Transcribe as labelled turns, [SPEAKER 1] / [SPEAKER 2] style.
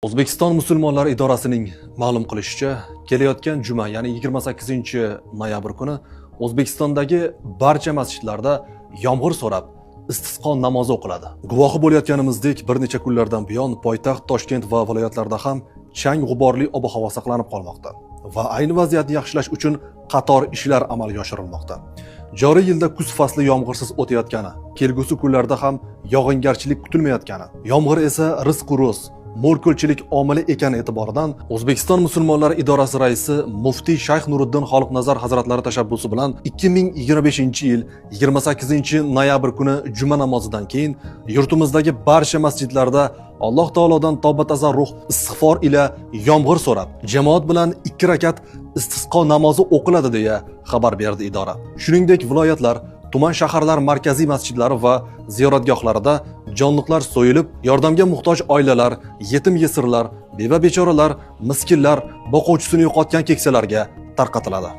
[SPEAKER 1] O'zbekiston musulmonlari idorasining ma'lum qilishicha, kelayotgan juma, ya'ni 28 noyabr kuni O'zbekistondagi barcha masjidlarda yomg'ir so'rab istisqo namozi o'qiladi. Guvohi bo'layotganimizdek, bir necha kunlardan buyon poytaxt Toshkent va viloyatlarda ham chang g'uborli ob-havo saqlanib qolmoqda va ayni vaziyatni yaxshilash uchun qator ishlar amalga oshirilmoqda. Joriy yilda kuz fasli yomg'irsiz o'tayotgani, kelgusi kunlarda ham yog'ingarchilik kutilmayotgani, yomg'ir esa rizqu ro'z, mo'l-ko'lchilik omili ekani e'tiboridan O'zbekiston musulmonlari idorasi raisi muftiy Shayx Nuriddin Xoliqnazar hazratlari tashabbusi bilan 2025-yil 28 noyabr kuni juma namozidan keyin yurtimizdagi barcha masjidlarda Alloh taolodan tavba tazarruh, istig'for ila yomg'ir so'rab, jamoat bilan ikki rakat istisqo namozi o'qiladi, deya xabar berdi idora. Shuningdek, viloyatlar, tuman, shaharlar markaziy masjidlari va ziyoratgohlarida jonliqlar so'yilib, yordamga muhtoj oilalar, yetim yesirlar, beva bechoralar, miskinlar, boquvchisini yo'qotgan keksalarga tarqatiladi.